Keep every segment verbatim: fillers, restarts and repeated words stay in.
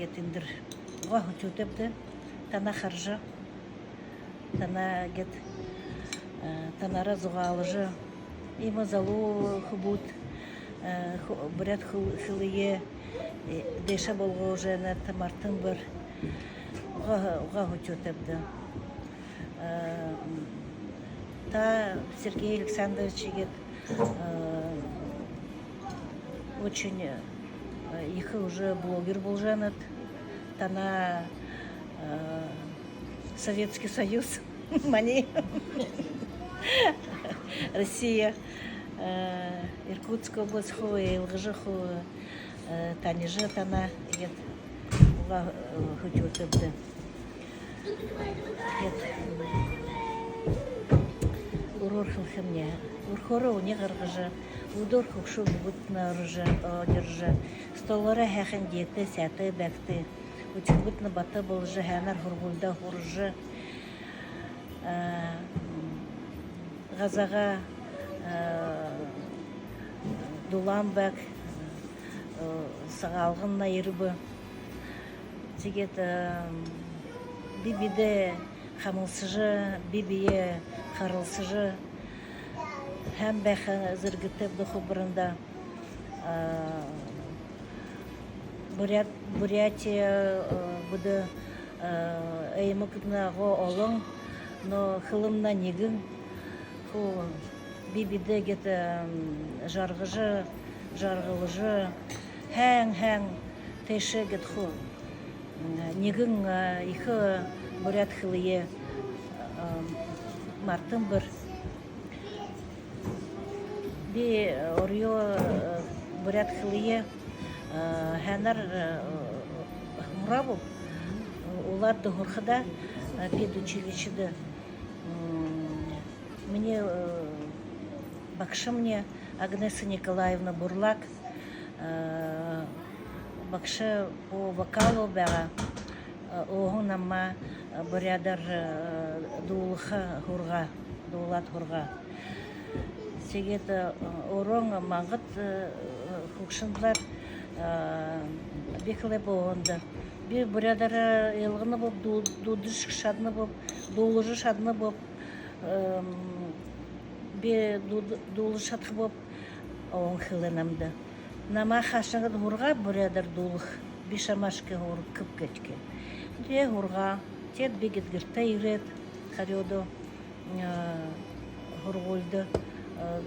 Эндэр угаа хүтөөтэйбди, танаа хаража, танаа гээд, э, танаараа зугаалжа, иимэ залуу хүбүүд, э, ху-, буряад хэл-, хэлэеэ, э, дээшээ болгожо байнат, мартан бэр. Угаа, угаа хүтөөтэйбди. Э, м, та, Сергей Александрович, иигээд, э, очень, э, ехэ уже блогер болжо байнат. Танаа, э, Советский Союз, манай Россия, э, Иркутская область хуу, илгажа хуу, э, танижа танаа, иигээд угаа, э, хүтөөтэйбди. Иигээд үрөөр хэлэхэмни, үрхөөрөө үни гаргажа, үдөөр хүгшэн үбгэдтнай орожо, одержо, столоороо һайхан дээтэй, сайтай байгты. Үхибүүдтнай бата болжо, һайнаар һургуулидаа һуража, э, газаагаа, э, дулаан байг, э, Сагаалганнай ерэбэ. Тиигээд, э, бэе бэедээ хамһалсажа, бэе бэеэ харалсажа, һайн байха зэргэтэйбди хубарандаа. Э, Бурят-, Бурятия, э, бидэ, э, аймагнай олон, но хэлэмнай нэгэн. Хуу бэе бэедээ гээд, м, жаргажа, жаргалжа, һайн, һайн тээшээ гээд хуу, м, нэгэн, э, ехэ буряад хэлэеэ, э, мартан бэр. Би, э, оройдоо, э, буряад хэлэеэ, э, һайнаар, э, һурааб, Улаанда һурахадаа, э, педучилищеда, м, минии, э, багшамни Агнеса Николаевна Бурлак, э, багша по вокалу байгаа. Э, өөһэн намаа, э, буряадаар, э, дуулаха һургаа, дуулаад һургаа. Тиигээд, э, ороон мангад, э, хүгшэн талаар, э, би хэлээб өөһэндөө. Би буряадаараа илганаб, дуу-, дуудажа шаданаб, дуулажа шаданаб, эм, би дуу-, дуулажа шадахаб, өөһэн хэлээ намда. Намаа хаашан гээд һургаа буряадаар дуулаха, би шамаашье һургахаб гээшэ. Тээ һургаа, тээд би гээд гэртээ ерээд, харюуда, э, һургуулида, э,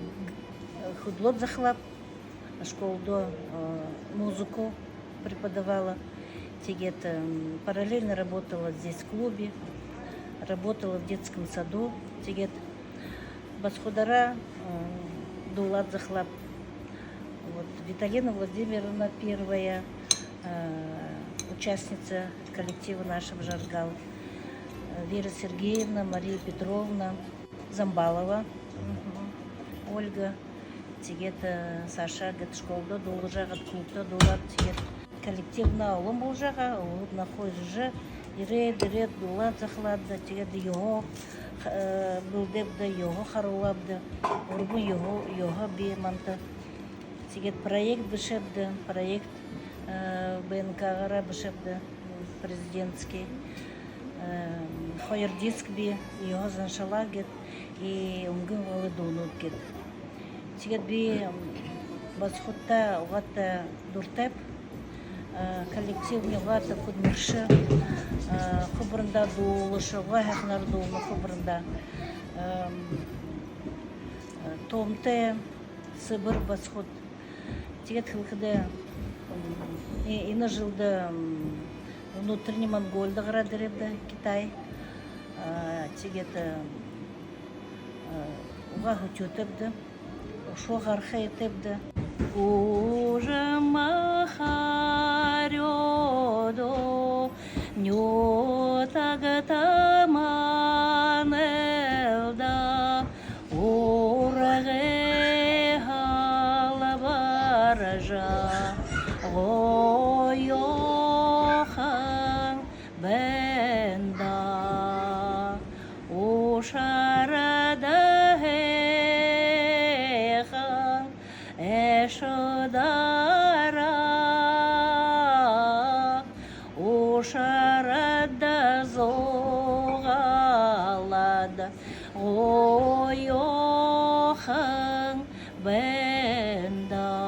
хүдэлөөд захалааб, школдо, э, музыку преподавала. Тиигээд, эм, параллельно работала здесь в клубе, работала в детском саду. Тиигээд басагуудаараа, э, дуулаад захалааб. Вот, Виталина Владимировна первая, э, участница коллектива нашего «Жаргал». Э, Вера Сергеевна, Мария Петровна, Замбалова, мгм, Ольга. Тиигээд, э, саашаа гээд школдо дуулажа байгаад, клубта дуулаад, тиигээд коллективнай олон боложо байгаа, өөһэднай хуу ерэжэ, ерээд, ерээд, дуулаад захалаад, тиигээд ёһо, э, бэлдээбди, ёһо харуулаабди, гурбан ёһо, ёһо бии манда. Тиигээд проект бэшээбди, проект, э, БНК-гаараа бэшээбди, президентский. Э, хоёр диск бии, «Ёһо заншал» гээд, и «Үнгын голой дуунууд» гээд. Тиигээд би, м, басагуудта угаатай дуратайб, э, коллективни угаатай хүдэлмэришэ, э, хубарандаа дуулаша, угаа һайханаар дуулана хубарандаа. Эм, э, тоомтой, сэбэр басагууд. Тиигээд хэлэхэдэ, м, э-, энэ жэлдэ, м, внутренний Монголида гараад ерээбди, Китай. А, тиигээд, э, э, угаа хүтөөтэйбди, үшөө гараха ёһотойбди. Уужам харюуда нютагта маанилда ургы халбаржа гоёхон байна даа. Ушарта һайхан эшэ дара Шарада зугаалаад гоёхон байна даа.